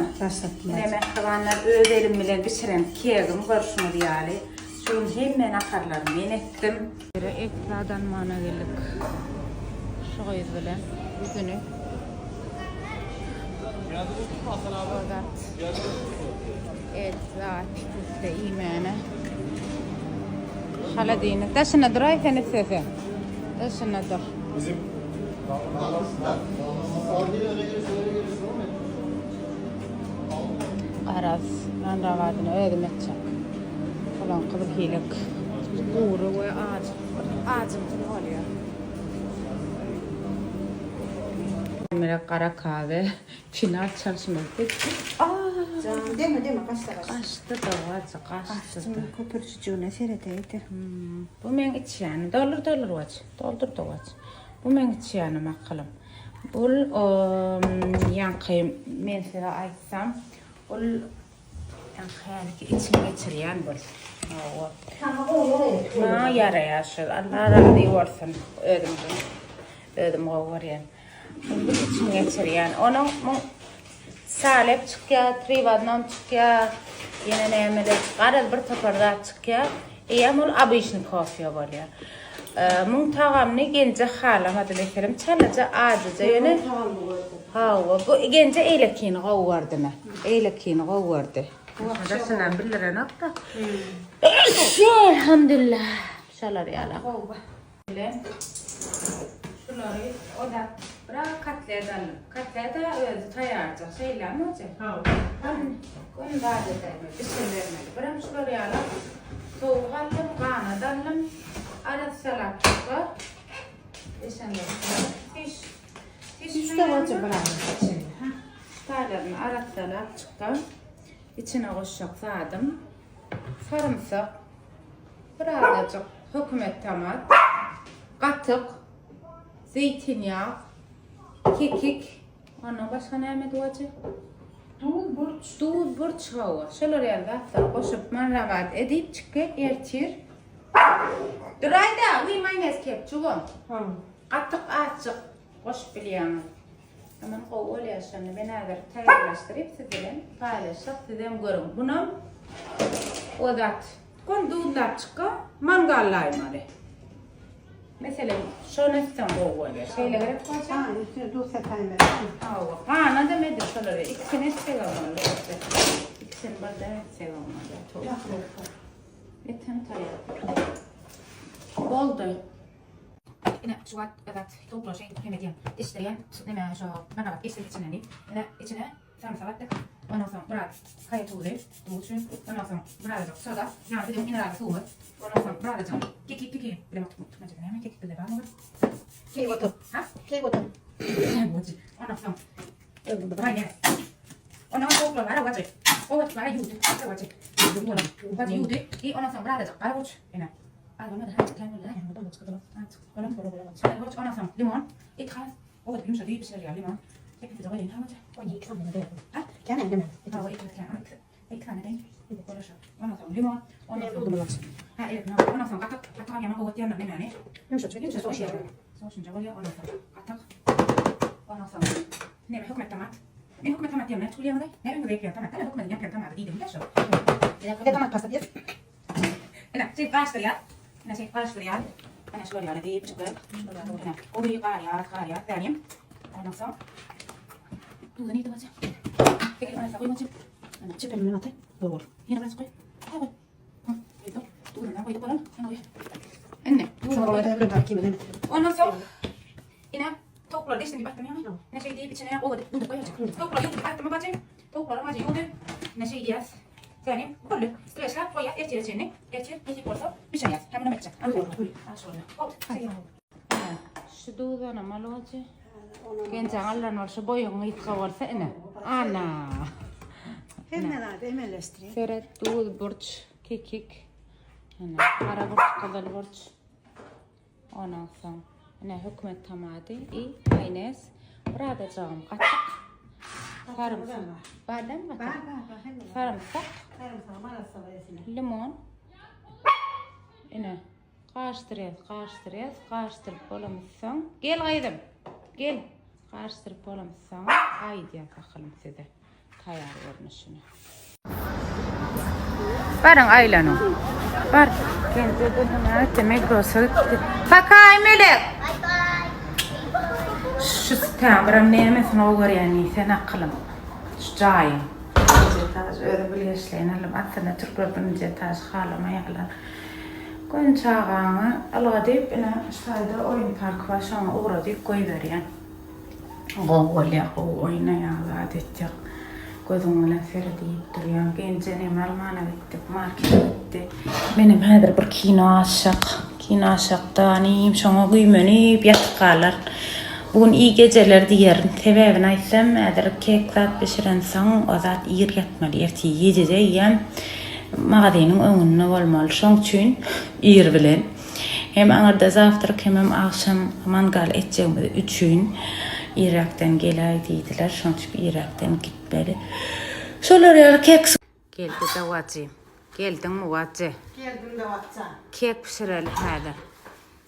Başlatdyňmy? Başlatdym. Ine mähribanlar öz elim bilen bişiren kegim görşüňiz ýaly. Şu gün hemme naharlary men etdim. Ýere et zat almana geldik. Şu gyz bilen ýüzüni. O zat. Et zat üstde iýmäne. Holodilnik daşynda duraý sen isteseň. Daşynda dur. Bizim Garaz, nanrawadyny özüm etjek. Bulaňky bir hilek gury we ajy, ajymtyl bolýar. Mele gara kawe final çalyşmaly. Jan, deme deme gaçda gaçdy. Gaçdy da gaçdy, gaçdy. Köpürjüjigine seredeýdi. Bu meň içýänim. Doldur doldur waç. Doldur da waç. Bu meň içýänim akylym. Bul ýaňky men size aýtsam, ol ýaňky hälki içini geçirýän bul. Hawa. Saňa gowy ýaraýar. Maňa ýaraýar şol. Allah razy bolsun. Özümden. Özüm gowy görýän. Bu içini geçirýän. Onuň muň salep çykýar, triwadnom çykýar, ýene nämeler, garaz bir topar zat çykýar. Eýýäm ol obyçny kofýa bolýar. Muň tagamyny Genje halamady meselem, çalaja ajyja ýöne. Hawa, bu Genje eýlekini gowy gördümi? Eýlekini gowy gördi. Daşyndan bildirenok-da. Elhamdülillah. Şolar ýaly. Bilen şulary o da biraz kotlet aldım. Kotlet özü taýýarjak şeýlemi hoja? Hawa. Gün zat edäýmeli, bişiribermeli. Birem şular ýaly towuk aldym, ganat aldym. Arassalap çykar. Eşende fiş. Fiş Üç de hoja biraz içinde. Taýlaryny arassalap çykar. İçine goşjak zadym sarymsak, Birazajyk hökümet tomat, gatyk, zeýtinýag, kekik, ondan başga näme duwajy? Duz, burç. Duz, burç hawa. Şolar ýaly zatlary goşup marinabat edip çykyp ertir. Duraýda, we maýonez kepçugam. Gatyk azjyk goşup bilýäňiz. Aman gowy bolýar şonda. Men häzir taýýarlaşdyryp siz bilen paýlaşjak. Sizem görüň. Bunam o zat. Gon duzlap çykga mangallaýmaly. Meselem, şony etseň gowy bolýar. Şeýle gerek bolsa. Ha, üstüne duz sepäýmeli. Hawa, ganadam edil şolary. Ikisini etsek bolmaly. Ikisini birden etsek bolmaly. Etem taýýar. Boldy. Ine şu wagt zat towuklar şeýdip hem edýän. Eşdirýän neme şo marhabat geçsin içinden diýip. Ine içine sarymsak atdyk. Ondan soň biraz kaýa tuzy duz üçin. Ondan soň birazajyk soda. Ýagny biziň minerally suwumyz. Ondan soň birazajyk kekik kekik bilemok türkmençede näme kekik bizde barmy bir? Kek otur. Ha? Kek otur. Ondan soň maýonez. Ondan soň towuklar bar wajy. Owatlara ýuwdy. Wajy. Wajy ýuwdy. I ondan soň birazajyk gara burç. Ine. Limon. Et has. O yumuşak iyi pişirir limon. Hepimize koyayım tamam. O iki tane de. Ha? Gene hemen. Ha, iki tane. İki tane değil. Ondan sonra limon. Ondan sonra Ha evet. Ondan sonra katık. Katık yaman kuvvet yanına ne Yumuşak yumuşak soğuşuyor. Soğuşunca oluyor. Ondan sonra katık. Ondan sonra ne hükümet tomat. Ne hükümet tomat diyorum. Ne çıkıyor Ne ünlü yapıyor tomat. Ne hükümet yapıyor tomat. Dedim de şu. Ne tomat pasta diye. Ine, şeýdip garyşdyrýar. Ine, şeýdip garyşdyrýar. Ine, şular ýaly diýip çykyp. Ine, gowy garýar, garýar. Dänim. Ondan soň duzy nirde bolsa? Peki, ondan soň goýmaçy. Ine, Çepelim atay. Doğru. Ýene biraz goý. Ha, goý. Ha, goýduk. Duzuny goýduk bolan. Ine, goý. Ine, duzuny goýduk. Ondan soň ine towuklary deşdim diýip aýtdym ýaňy. Ine şeý diýip içine gowy edip ýuwdup goýarjak. Towuklary ýuwdup aýtdym bajy. Towuklary bajy ýuwdy. Ine şeý diýýäs. Seni boldy. Streçläp goýýas ertire çenli. Ertir nesip bolsa bişirýäs. Hem muny etjek. Şu duzanam al hojy. Genjaň allan bolsa boýuň gysga bolsa ine. Ana. Hemme zady emelleşdirýär. Seret duz, burç, kekik. Ine gara burç, gyzyl burç. Ondan soň ine hökümet tomady i maýonez. Birazajygam gatyk. Sarymsak. Bar dämi gatyk? Bar bar bar hemme. Sarymsak. Sarymsagy arassalar esine. Limon. Ine garyşdyrýas, garyşdyrýas, garyşdyryp bolamyzsoň. Gel gyzym. Gel. Garyşdyryp bolamyzsoň aýdýas akylym size. Taýýar görnüşini. Baryň aýlanyň. Bar. Genje näme Migrosa gitdi. Pakaý Melek. Şu stamram nämesini gowy görýän diýsen akylym. Şu jaýyň. Birinji etaž özi bilgeşleýin aldym. Aslynda türkler birinji etažy halamaýarlar. Göni çagaňy ylgadyp ine şu taýda oýun parky bar şoňa ugradyp goýberýän. Gowy bolýar, gowy oýnaýar, zat etjek. Gözüň bilen seredip durýaň. Genjenem almana gitdik, markete gitdi. Menem häzir bir kino açjak. Kino açjakda inim şoňa güýmenip ýatyp galaryn. Bu gün iyi geceler diýerin. Sebäbini aýtsam, häzir kek zat bişirensoň, o zat ir ýatmaly. Ertir ýedide eýýäm magazynyň öňünde bolmaly. Şoň üçin ir bilen. Hem aňyrda zawtrak hemem agşam mangal etjegimiz üçin irräkden geläý diýdiler. Şoň üçin irräkden gitmeli. Şolar ýaly keks. Geldi dawajy. Geldiňmi wajy? Geldim dawatjan. Kek bişireli häzir.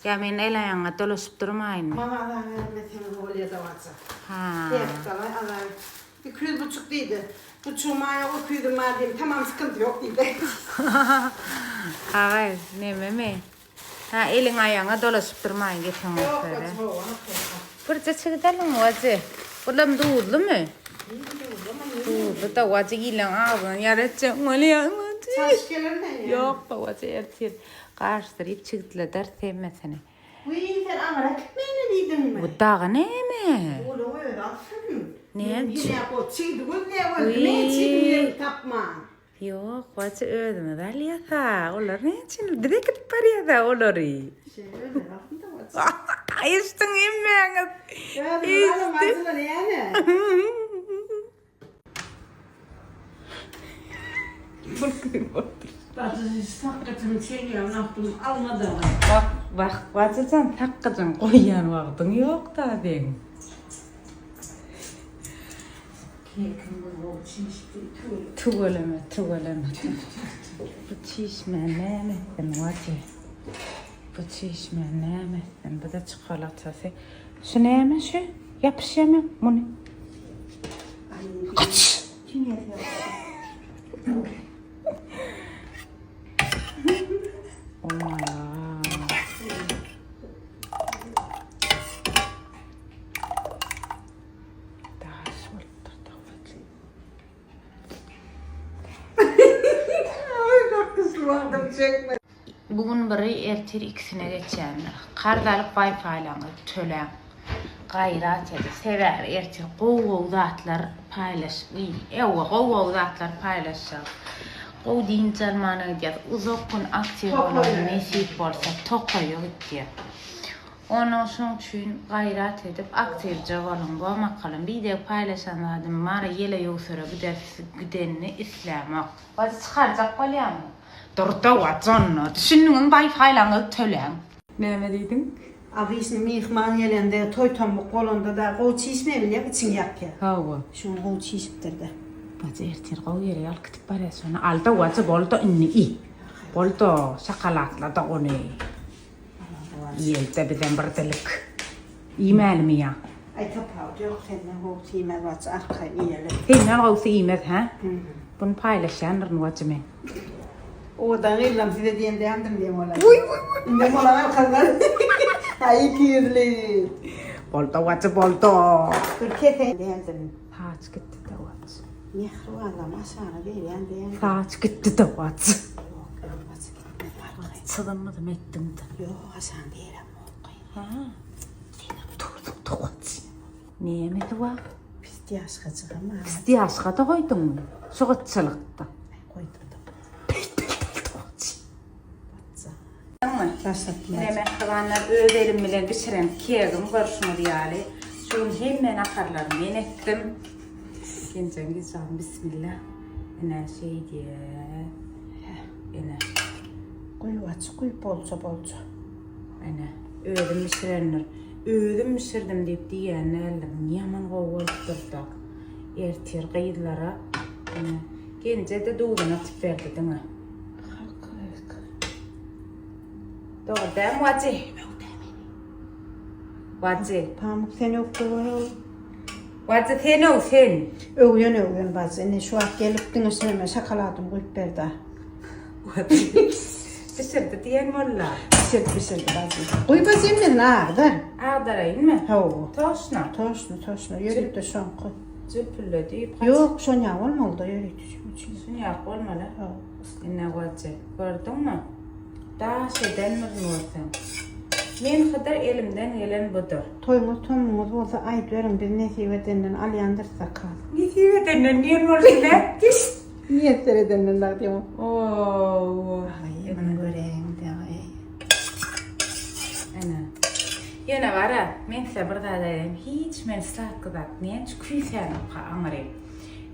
Ýa men el-aýagyňa dolaşyp durmaýynmy? Maňa azar bermeseňiz bolýa dawatjan. Ha. Kek dalaý azaý. 200 buçuk diýdi. Buçugym bar ýok, öküzim bar diýdim. Tamam sykynty ýok diýdi. Agaý, nememi? Ha, eliň aýagyňa dolaşyp durmaýyn gepiň Ýok, bolsa. wajy hawa, hakykat. Birje çigit alyň, wajy. Bulam duzlumy? Duzly-da, wajy ýylan agzyňy ýara etjek bolýaň, wajy. Çalyş gelermi? Ýok-da, wajy ertir garyşdyryp çigitlederis hemmesini. Wiý, sen aňyra gitmeýin diýdiňmi? Bu dagy näme? Onuň özi alsyn. Näme üçin? Ine, o çigdi gözleýär boldy. Men çigdim ýerini tapman. Ýok, wajy özümiz alýas-a. Olar näme üçin? Biz äkidip barýas-a olary. Şeýle özleri alsyn-da wajy. Eşdiň hemmäňiz. Özümiz alyň wajylar näme? Wah, wah, Wajajan sakgyjyň goýýan wagtyň ýok-da seň. Tüweleme, tüweleme. Bu çişmä näme etsin, Wajy? Bu çişmä näme etsin? Bu-da çikolatasy. Şu näme şu? Ýapyşýamy muny? Kaç! Oh my god. Daş bolupdyr dawajy. Bu gün biri ertir ikisine geçýändir. Karz alyp waýfaýlaňyzy töläň. Gaýrat ediň. Sebäbi ertir gowy gowy zatlar paýlaş ewa gowy gowy zatlar paýlaşjak. Gowy dynç almana gidýäs. Uzak gün aktiw bolaly nesip bolsa tokaýa gitýäs. Onuň şoň üçin gaýrat edip aktiwje boluň. Bo makalym bideg paýlaşan zadym bar ýele ýöwsere gider gidenini islämok. Wajy çykarjak bolýamy? Durda wajanna. Düşündiňizmi waýfaýlaňyzy töläň. Näme diýdiň? Abyşny myhman gelende, toý-tommuk bolanda-da gowy çişme bilýäň, içiňi ýakýar. Hawa. Şu gün gowy çişipdir-de. Wajy ertir gowy ýere alyp gidip barýas şony. Alda wajy bolda indi iý. Bolda şokoladlada ony. Iýeli-de bizem bir dilik. Iýmälimi ýa? Aý tapawudy ýok senden gowusy iýmez wajy arkaýyn iýeli. Senden gowusy iýmez hä? Buny paýlaşýandyryn wajy men. Owadan gyzlam size diýen däldim diýen bolar. Wuý wuý wuý. Indem olaň arkasyndan. Aý ikiýüzli. Bolda wajy bolda. Dur keseýin däldim. Saç gitdi-de wajy. Mähribanlam aşagyna berýän däldim. Saç gitdi-de wajy. Ýok ýok wajy gitmedi arkaýyn. Çyzynmyzym etdiň-de. Ýok aşagyna beremok gyz. Hä? Senem durduň togaç. Nämesi bar? Pistýaşgajygam bar. Pistýaşga-da goýduňmy? Şu gytçylykda. Aý goýdum-da. Beýtmeli togaç. Batja. Ine mähribanlar öz elim bilen bişiren kegim görşüňiz ýaly. Şu gün hemme naharlary men etdim. Genjeň gijagym bismillah. Ine şeýdýär. Ine. Guýup aç, guýup bolja bolja. Ene, özüm bişirendir. Özüm bişirdim diýip diýýän däldim. Ýaman gowy bolupdyr-da. Ertir gyzlara ene, Genje-de duzuny atyp berdi diňe. Dogry dälmi, Wajy? Wajy. Pamuk sen ökde bol. Bajy sen öw sen. Öwýän öwýän bajy. Indi şu wagt gelip diňe şeme şokoladyny guýup berdi. Bişirdi diýen molla. Bişirdi bişirdi bajy. Guý bajy hemmesini agdar. Agdaraýynmy? Hawa. Toşna. Toşna toşna ýörite şoňky. Jülpülledi. Ýok şonýa bolmalyda ýörite şoň üçin. Şonýa bolmaly. Hawa. Ine bajy gördüňmi? Daş edenmirin görseň. Men Hydyr elimden gelen budur. Toýuňyz tomuňyz bolsa aýdyberiň biz nesip edenden alýandyrys zakaz. Nesip edenden diýen bolşy nätdi? Miýesser edenden dag diýen. Oo. Aý muny göräýiň dagy. Ene. Ýöne bara men size bir zat aýdaýyn hiç men sladky zat näçe küýsänok aňry.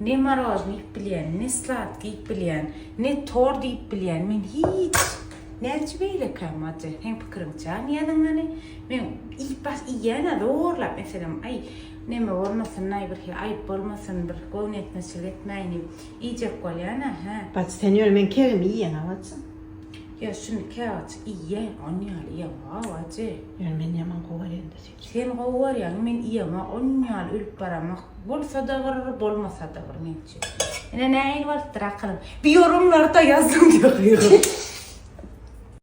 Ne morožny iýip bilýän, ne sladky iýip bilýän, ne tort iýip bilýän. Men hiç näçe beýlekäm ajy. Seň pikiriňçe hany ýazyň hany. Men iýip baş iýýän-ä zorlap meselem aý neme bolmasyn aý bir hili aýyp bolmasyn bir göwnüýetmezçilik etmäýin diýip iýjek bolýan-a hä. Bajy sen ýöne meň kegimi iýeňä bajy. Ýa şuny käwagt iýýän on ýaly iýemok ajy. Ýöne men ýaman gowy görýän-de süýji. Sen gowy görýäň men iýemok on ýaly ölüp baramok. Bolsa-da bir, bolmasa-da bir meň üçin. Ine nähili bolupdyr akylym. Bir ýorumlarda ýazyň diýip.